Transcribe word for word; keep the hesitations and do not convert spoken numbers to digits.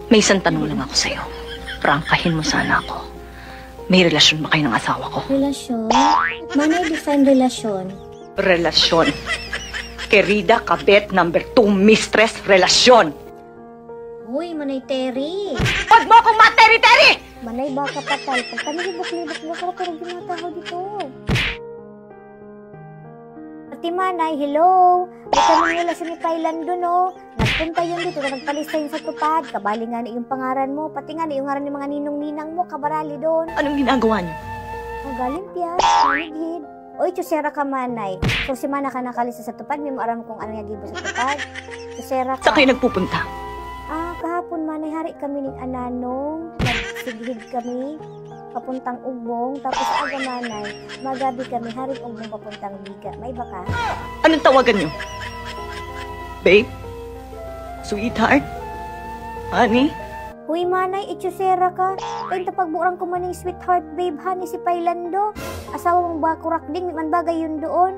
May isang tanong lang ako sa'yo. Prangkahin mo sana ako. May relasyon ba kayo ng asawa ko? Relasyon? Manay, define relasyon. Relasyon. Querida, kabet, number two, mistress, relasyon. Uy, Manay Terry. Huwag mo akong materi-teri! Manay, baka patal. Pag kami libok-libok mo, kaya parang ginatawa dito. Ati Manay, hello. May kami relasyon ni Pailando, no? Nagpunta yun dito, nagpalista yun sa tupad. Kabali nga na yung pangaran mo, pati nga na yung ngaran ng mga ninong-ninang mo, kabarali doon. Anong ginagawa niyo? Magaling piya, manighid. Oy, chusera ka, Manay. So, si Mana ka nakalista sa tupad, may mo aram kung ano yung gibo sa tupad. Chusera ka. Saan kayo nagpupunta? Ah, kahapon, Manay, hari kami ni Ananong. Nagsighid kami papuntang Ugbong. Tapos aga, Manay, magabi kami, haring Ugbong papuntang Liga. May iba ka? Anong tawagan niyo? Babe? Sweetheart? Honey? Uy, Manay, itsosera ka. Kain ta pagburan ko maning sweetheart, babe, honey, si Pailando. Asawa mong bako rakding, di man bagay yun doon.